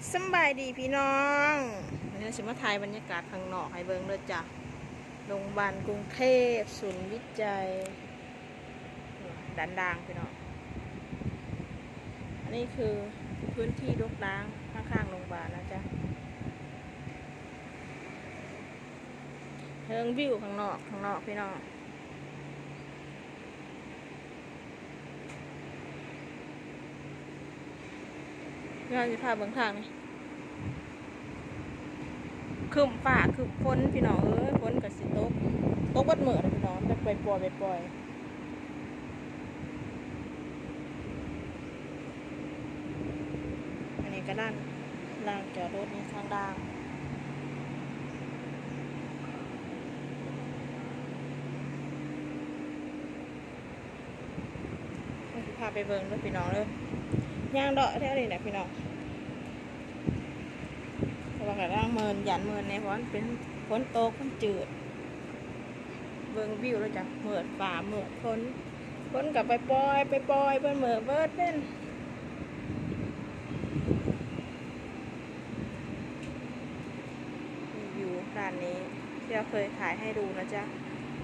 ສຳບາຍດີພີ່ນ້ອງ, ມື້ນີ້ຊິມາຖ່າຍບັນຍາກາດຂ້າງນອກໃຫ້ເບິ່ງເດີຈ້າ. ໂຮງບານກຸງເທບ ສູນວິໄຈ ດ້ານລ່າງພີ່ນ້ອງ. ອັນນີ້ຄືພື້ນທີ່ລົກລ້າງຂ້າງໆໂຮງບານນະຈ້າ. ເບິ່ງວິວຂ້າງນອກ, ຂ້າງນອກພີ່ນ້ອງ. ເຮົາຊິພາເບິ່ງທາງນີ້ ຄຶ້ມຟ້າຄຶ້ມຝົນພີ່ນ້ອງເອີຍ, ຝົນກໍຊິຕົກ, ຕົກເບິດມື້ແຫຼະພີ່ນ້ອງ, ແຕ່ປ່ອຍໆ ປ່ອຍໆ. ອັນນີ້ກໍລານ ລານຈອດລົດນີ້ທາງດ່າງ. ເຮົາຊິພາໄປເບິ່ງເດີພີ່ນ້ອງເດີ, ຍ່າງເລາະແຖວນີ້ແຫຼະພີ່ນ້ອງ. ແຕ່ວ່າກໍລາງເມີນ ຢ້ານເມີນແດ່ ເພາະວ່າມັນເປັນຝົນຕົກ ມັນຈືດ. ເບິ່ງວິວແລ້ວຈ້າ, ມືດຟ້າມືດຝົນ, ຝົນກໍໄປປ່ອຍ ໄປປ່ອຍເບິດມື້ເບິດເວັນ. ວິວດ້ານນີ້ທີ່ເຮົາເຄີຍຖ່າຍໃຫ້ດູນະຈ້າ,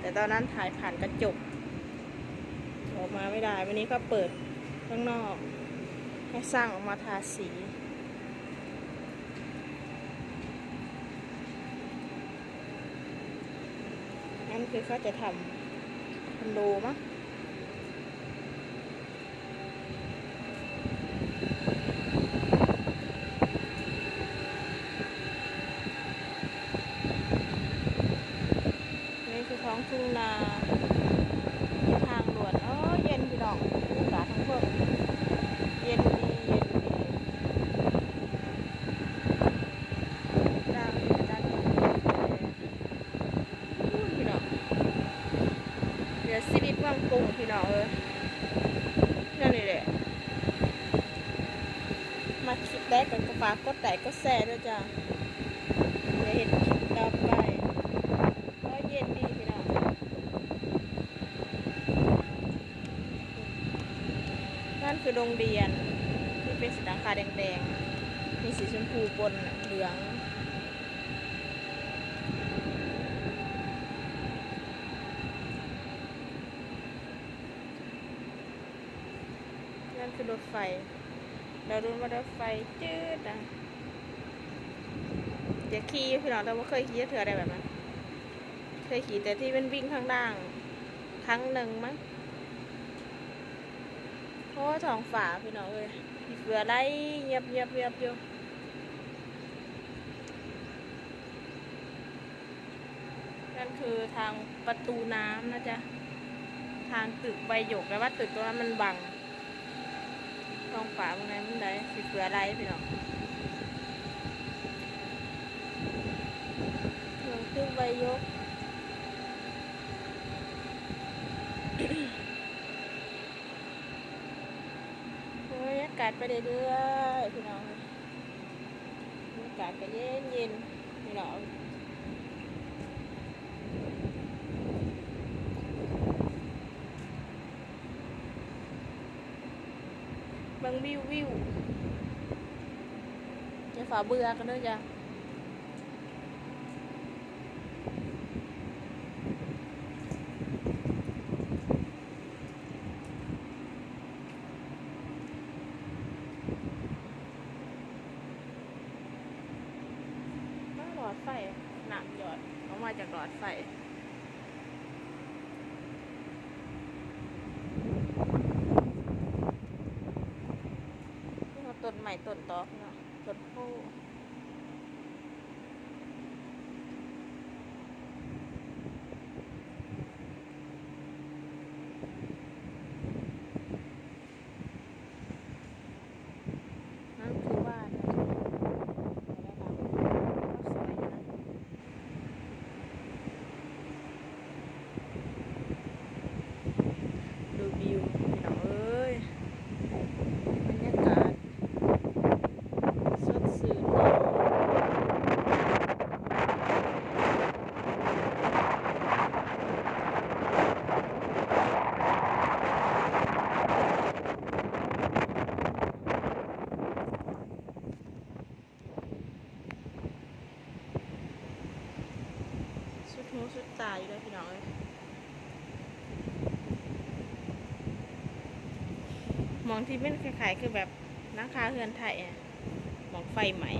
ແຕ່ຕອນນັ້ນຖ່າຍຜ່ານກະຈົກ ອອກມາໄມ່ໄດ້. ວັນນີ້ເຂົາເປີດຂ້າງນອກ ໃຫ້ຊ່າງອອກມາທາສີ. ນັ້ນຄືເຂົາຈະທຳຄອນໂດມັ້ງ. ນີ້ຄືທ້ອງທົ່ງນາ ມີທາງດ່ວນ. ໂອ້ ເຢັນພີ່ນ້ອງ, ບັນຍາກາດທາງເທິງເຢັນດີ ເຢັນດີ. ດາວເຮັດຈັດ ອູ້ນພີ່ນ້ອງ, ເຫຼືອຊີວິດເມືອງກຸງພີ່ນ້ອງເອີຍ. ແນວນີ້ແຫຼະ, ມັກຄລິບໃດກໍຝາກກົດໄລກົດແຊເດີຈ້າ, ເພື່ອເຮັດຄລິບຕໍ່ໄປ. ໂອ້ ເຢັນດີພີ່ນ້ອງ. ນັ້ນຄືໂຮງຮຽນທີ່ເປັນສີຫຼັງຄາແດງໆ ມີສີຊົມພູປົນເຫຼືອງ. ນັ້ນຄືລົດໄຟ, ດາວລຸ້ນວ່າລົດໄຟຈືດນະ. ຢາກຂີ່ຢູ່ພີ່ນ້ອງ, ແຕ່ບໍ່ເຄີຍຂີ່ຈັກເທື່ອໄດ໋ແບບນັ້ນ. ເຄີຍຂີ່ແຕ່ທີ່ມັນວິ່ງທາງດ່າງຄັ້ງໜຶ່ງມັ້ງ. ໂອ້ ທ້ອງຟ້າພີ່ນ້ອງເອີຍ, ມີເຟືອໄລ່ຍຽບໆໆຢູ່. ນັ້ນຄືທາງປະຕູນ້ຳນະຈ໊ະ, ທາງຕຶກໄວຍົກ, ແຕ່ວ່າຕຶກຕົວນັ້ນມັນບັງ. ທ້ອງຟ້າເບິ່ງແດ່ ມັນໄດ້ສີເຟືອໄລ່ພີ່ນ້ອງ, ເບິ່ງຕຶກໄວຍົກ. ໂອ້ຍ ອາກາດໄປເລື້ອຍໆ ພີ່ນ້ອງ. ອາກາດກໍເຢັນໆ ພີ່ນ້ອງ, ເບິ່ງວິວໆ. ຢ່າຟ້າວເບື່ອກັນເດີຈ້ະ. ວ້າ ຫຼອດໄຟ, ນ້ຳຫຍອດອອກມາຈາກຫຼອດໄຟ. ມີຮອດຕົ້ນໄມ້ຕົ້ນຕອກເນາະ, ຕົ້ນໂພ. ນັ້ນຄືບ້ານນະ, ແຕ່ລະຫຼັງກໍສວຍຢູ່ນະ. ດູວິວພີ່ນ້ອງເອີຍ, ບັນຍາກາດສົດຊື່ນດີ ສຸດຕາຢູ່ເດີພີ່ນ້ອງເອີຍ. ໝ່ອງທີ່ມັນຄ້າຍໆຄືແບບຫຼັງຄາເຮືອນໄທອະ ໝ່ອງໄຟໄໝ້.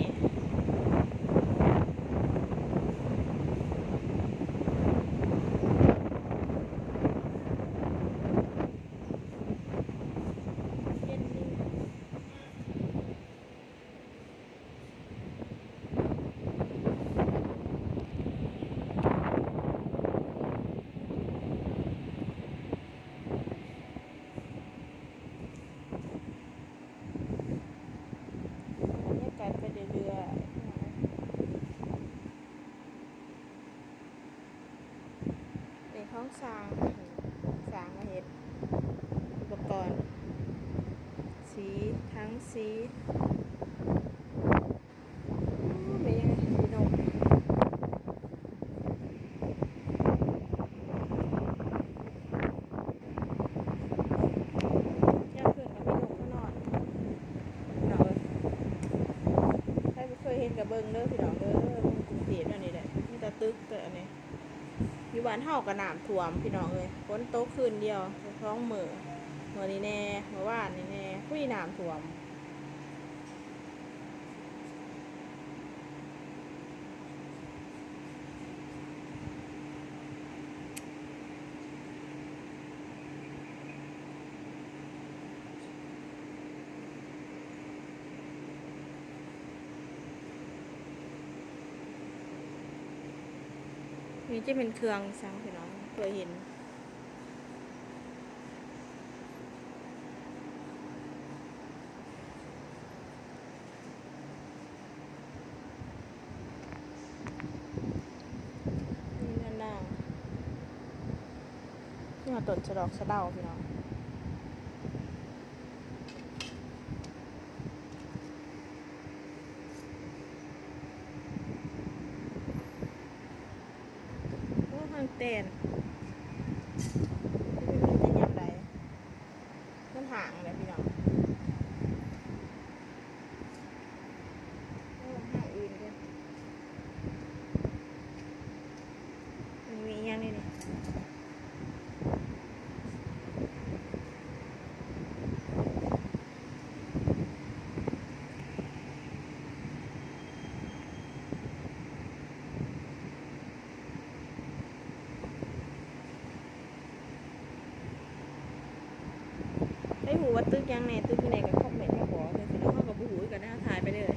ບັນຍາກາດໄປເລື້ອຍໆ ເປັນຂອງຊ່າງ ຊ່າງມາເຮັດອຸປະກອນ ສີ ຖັງສີ. ໂອ້ ແມ່ນຫຍັງນີ້ພີ່ນ້ອງ ຍາມຄືນກໍມີນົກມານອນ ພີ່ນ້ອງເອີຍ. ໃຜບໍ່ເຄີຍເຫັນກໍເບິ່ງເດີພີ່ນ້ອງເດີ ເມືອງກຸງເທບແນວນີ້ແຫຼະ ມີແຕ່ຕຶກແຕ່ອັນນີ້. ຢູ່ບ້ານເຮົາກໍນ້ຳຖ້ວມພີ່ນ້ອງເອີຍ ຝົນຕົກຄືນດຽວສອງມື້ ມື້ນີ້ແດ່ ມື້ວານນີ້ແດ່ ອຸ້ຍ ນ້ຳຖ້ວມ. ນີ້ຈະເປັນເຄື່ອງອີ່ຫຍັງພີ່ນ້ອງ ເຄີຍເຫັນ. ນີ້ເຮືອນນາງ ເຮືອນຕົ້ນສະດອກສະເດົາພີ່ນ້ອງ. ໂອ້ ຮັງແຕນ ມັນມີແຕ່ຍາມໃດ ມັນຫ້າງແລ້ວພີ່ນ້ອງ. ໂອ້ ຫ້າງອື່ນເດ້ ມັນມີອີ່ຫຍັງນີ້ນີ້. ໃຜຮູ້ວ່າຕຶກຫຍັງແດ່ ຕຶກຢູ່ໃດກໍຄອມເມັນມາບອກເດີພີ່ນ້ອງ ເຮົາກໍບໍ່ຮູ້ຄືກັນນະ ເຮົາຖ່າຍໄປເລີຍ.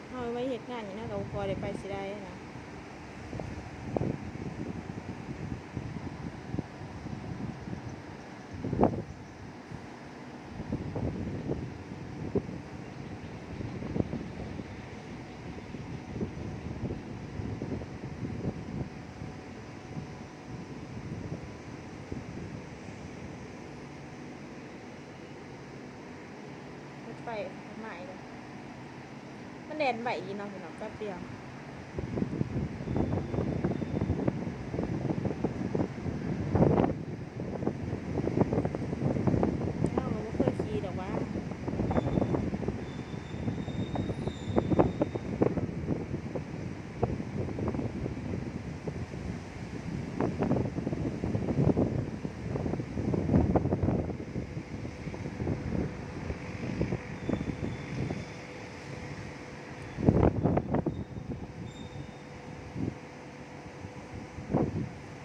ເຮົາໄວ້ເຮັດງານນີ້ນະ ກໍບໍ່ຄ່ອຍໄດ້ໄປຊິໄດ້ນະ. ລົດໄຟໄໝ້ເດ້ ມັນແລ່ນໄວດີເນາະພີ່ນ້ອງ ແປັບດຽວ. ເຮົາກໍບໍ່ເຄີຍຂີ່ດອກຫວາ.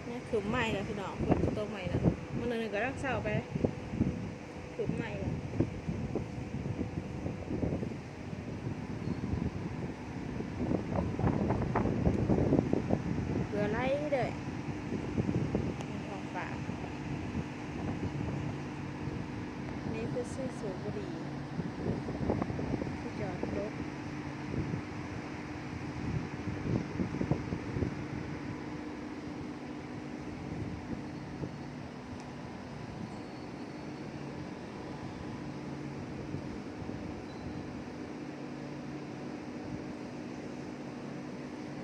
ນີ້ຄືນໃໝ່ແລ້ວພີ່ນ້ອງ ຝົນກໍຕົກໃໝ່ແລ້ວ ມື້ໜຶ່ງກໍລັກເຊົາໄປ ຄືນໃໝ່ແລ້ວ. ເກືອໄຫຼເດີ້ ໃນທ້ອງຟ້າ. ນີ້ຄືໄຊສູບບຸຣີ ທີ່ຈອດລົດ.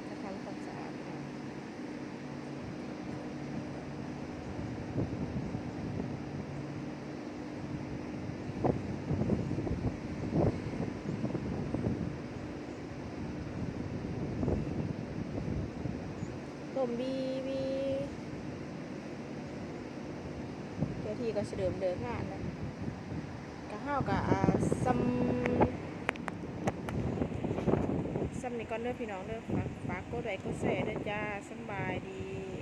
ຈະທຳຄວາມສະອາດເນາະ. ເ ວີ ວີ ເຈົ້າໜ້າທີ່ກໍຊິເລີ່ມເລີກງານແລ້ວ ກະເຮົາກະ ອ່າ ສ່ຳ ສ່ຳນີ້ກ່ອນເດີພີ່ນ້ອງເດີ ຝາກ ຝາກກົດໄລກົດແຊເດີຈ້າ ສຳບາຍດີ.